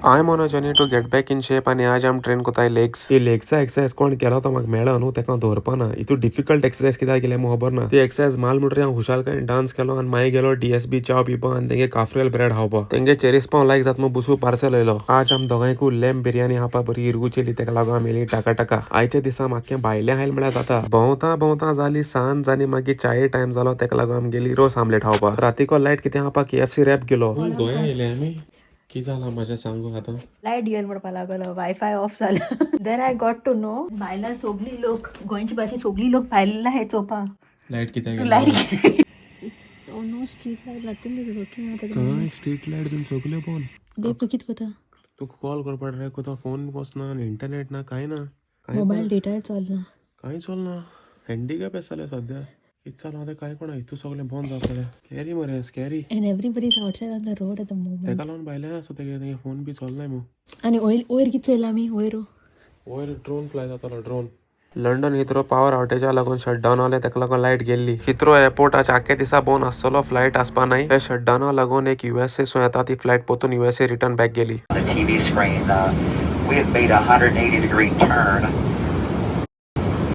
I am on a journey to get back in shape आनी आज आम train कोताय लेग्स. ती लेग्सा एक्सरसाइज कोण केलो तो म्हाका मेळो न्हू, तेका हांव दवरपा ना. इतू डिफिकल्ट एक्सरसाइज कित्याक केल्या म्हाका खबर ना. ती एक्सरसाइज माल म्हणटरी हांव खुशालकायेन डान्स केलो आनी मागीर गेलो डीएसबी च्याव पिवपा आनी तेंगे काफ्रियल ब्रेड खावपा. तेंगे चेरीस पाव लायक जाता म्हूण बुसू पार्सल येयलो. आज आम दोगांयकू लेम बिरयानी खावपा बरी रूच येयली, तेका लागून आमी येयली टाका टाका. आयच्या दिसा म्हाका भायलें खायल म्हळ्यार जाता. भोंवता भोंवता जाली सांज आनी मागीर चाये टायम जालो, तेका लागून आमी गेली रोस आमलेट खावपा. रातीको लायट कितें खावपा केएफसी रॅप गेलो. गोंया येयले आमी, की जालां म्हाजें सांगू आतां? लायट येवन पडपा लागलो, वायफाय ऑफ जालो. Then I got to know भायल्यान सोगली लोक गोंयची भाशे सोगली लोक भायला हे चोवपा. लायट कित्याक? Light, no street light, nothing is working. खंय स्ट्रीट लायट बीन सगल्यो बंद. देव, तूं कितें करता? तुका कॉल करपा ट्राय करता, फोन वचना आनी इंटरनेट ना, कांय ना, कांय. मोबायल डेटा चलना. कांय चलना. हँडिकॅप आसलें सद्या. कितें जालां आतां कांय कोणा. हितू सगळें बंद जातलें. स्कॅरी मरे, scary. And everybody is outside on the road at the moment. तेका लागून भायल्यान आसा तेगे तेगे फोन बी चलनाय मू. आनी वयर वयर कितें चोयलां आमी वयर? वयर ड्रोन फ्लाय जातालो, ड्रोन. लंडन हिथ्रो पावर आवटेजा लागून शटडावन जालें, तेका लागून लायट गेल्ली. हिथ्रो एअरपोर्ट आज आख्खे दिसा बंद आसतलो, फ्लायट आसपा नाय. हे शटडावना लागून एक युएसए सून येता ती फ्लायट परतून युएसए रिटर्न बॅक गेली. The TV screen. We have made a 180-degree turn.